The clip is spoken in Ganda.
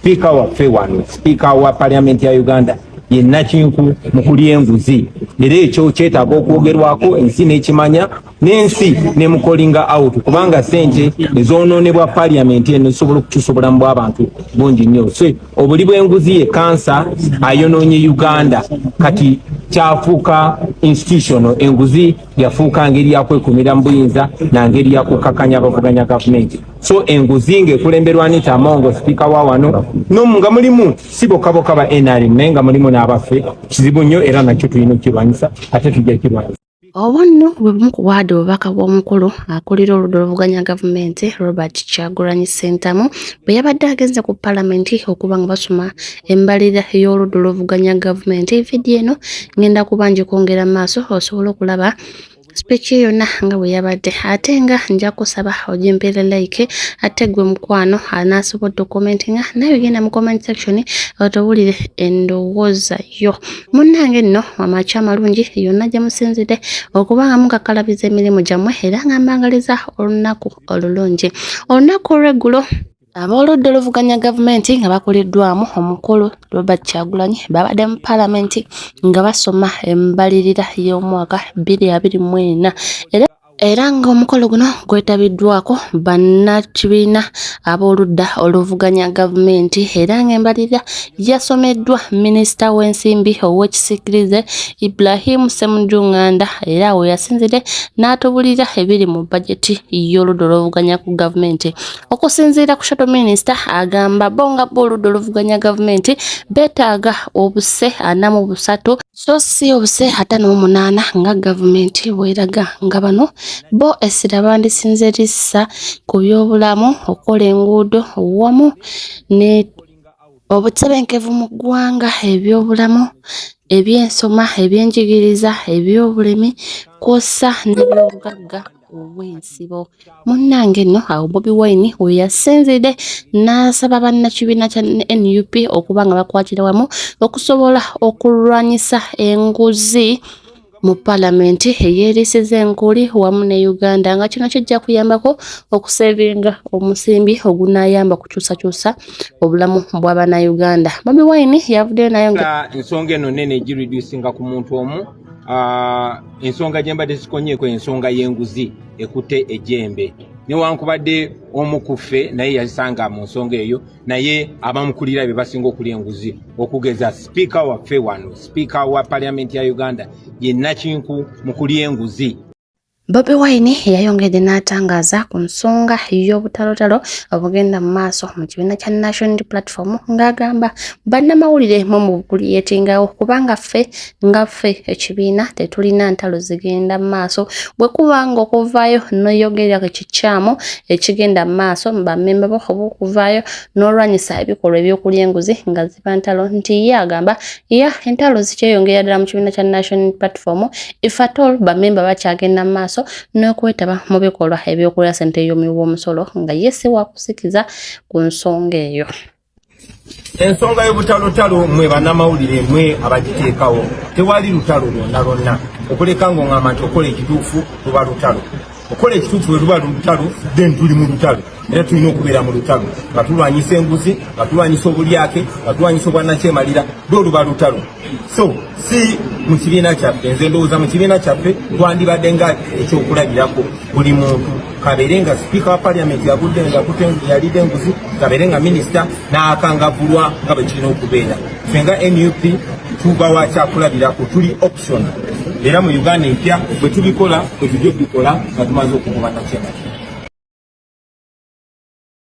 Sipiika waffe wano, sipiika wa parliament ya Uganda, ye nakinku mu kulya enguzi, era ekyo kyetaaga okwogerwako, ensi n'ekimanya n'ensi nemucallinga out, kubanga sente ezonoonebwa parliament eno zisobola okukyusa obulamu bw'abantu bungi nnyo. So obuli bw'enguzi ye kansa ayonoonye Uganda. Kati kyafuuka institutional. Enguzi yafuuka ngeri yakwekumira mu buyinza na ngeri yakukakanya abavuganya gavumenti. So enguzi ng'ekulemberwa Anita Among, sipiika wa wano, no nga mulimu si bokka bokka ba NRM, naye nga mulimu n'abaffe, kizibu nnyo, era nakyo tulina okukirwanyisa, ate tujja kirwanyisa. Obwo nno bwe bumu ku bwadi obubaka bw'omukulu akulira oludda oluvuganya gavumenti, Robert Kyagulanyi Ssentamu, bwe yabadde agenze ku palamenti okuba nga basoma embalirira y'oludda oluvuganya gavumenti. Vidiyo eno ngenda kuba ngikwongera mu maaso osobola okulaba speech ye yonna nga bwe yabadde, ate nga nja kusaba ogimpeere like. Ate gwe mukwano anaasobodde okucommentinga, naye genda mu comment section otubuulire endowooza yo. Munnange nno, amakya amalungi yonna gye musinzidde okuba nga mukakkalabiza emirimu gyammwe, era nga mbangaliza olunaku olulungi. Olunaku olw'eggulo, ab'oludda oluvuganya gavumenti nga bakuliddwamu omukulu Robert Kyagulanyi babadde mu paalamenti nga basoma embalirira y'omwaka 2024, era ng'omukolo guno gwetabiddwako bannakibiina ab'oludda oluvuganya gavumenti, era ng'embalirira yasomeddwa minisita w'ensimbi ow'ekisiikirize, Ibrahim Ssemujju Nganda, era awo yasinzidde n'atubulira ebiri mu bajeti y'oludda oluvuganya ku gavumenti. Okusinziira ku shadow minister, agamba bo nga bo oludda oluvuganya gavumenti beetaaga obuse 43 so si obuse 58 nga gavumenti bw'eraga, nga bano bo essira bandisinze lissa ku byobulamu, okukola enguudo wamu ne obutebenkevu mu ggwanga, ebyobulamu, ebyensoma, ebyenjigiriza, ebyobulimi kw'ossa n'ebyobugagga obw'ensibo. Munnange nno, awo Bobi Wine we yasinzidde n'asaba bannakibiina kya NUP okuba nga bakwatira wamu okusobola okulwanyisa enguzi mu paalamenti eyeerisiza enkuli wamu ne Uganda, nga kino kijja kuyambako okusavinga omusimbi ogunaayamba okukyusakyusa obulamu bw'Abannayuganda. Bobi Wine yavuddeyo naye nga ensonga eno nene egireducinga ku muntu omu. Ensonga gye mbadde sikonyeeko, ensonga y'enguzi ekutte ejjembe, newankubadde omu ku ffe naye yazisanga mu nsonga eyo, naye abamukulira be basinga okulya enguzi, okugeza sipiika waffe wano, sipiika wa parliament ya Uganda, ye nakinku mu kulya enguzi. Bobi Wine yayongedde n'atangaaza ku nsonga y'obutalotalo obugenda mu maaso mu kibiina kya National Unity Platform, ng'agamba bannamawulire mwe mu bucreatingawo, kubanga ffe nga ffe ekibiina tetulina ntalo zigenda mu maaso. Bwe kuba nga okuvaayo n'oyogerera ku kikyamu ekigenda mu maaso mu bammemba bo, oba okuvaayo n'olwanyisa ebikolwa ebyokulya enguzi, nga ziba ntalo, nti ye agamba ya entalo zikyeyongera ddala mu kibiina kya National Unity Platform if at all bammemba bakyagenda mu maaso n'okwetaba mu bikolwa ebyokulya ssente y'omuwi w'omusolo, nga ye si wakusikiza ku nsonga eyo. Ensonga y'obutalotalo, mwe bannamawulire mwe abagiteekawo. Tewali lutalo lwonna lwonna, okuleka ng'oŋŋamba nti okola ekituufu luba lutalo. Okola ekituufu bwe luba lutalo, then tuli mu lutalo, era tulina okubeera mu lutalo nga tulwanyisa enguzi, nga tulwanyisa obulyake, nga tulwanyisa obwannakyemalira, lwo luba lutalo, so si mu kibiina kyaffe. Nze ndowooza mu kibiina kyaffe twandibadde nga ekyokulabirako, buli muntu, kabeere nga sipiika wa parliament yagudde nga yalidde enguzi, kabeere nga minisita, n'akangavulwa nga bwe kirina okubeera. Ffe nga NUP tubawa kyakulabirako, tuli option, era mu Uganda empya bwe tubikola, bwe tujja okubikola nga tumaze okugoba nakyemalira.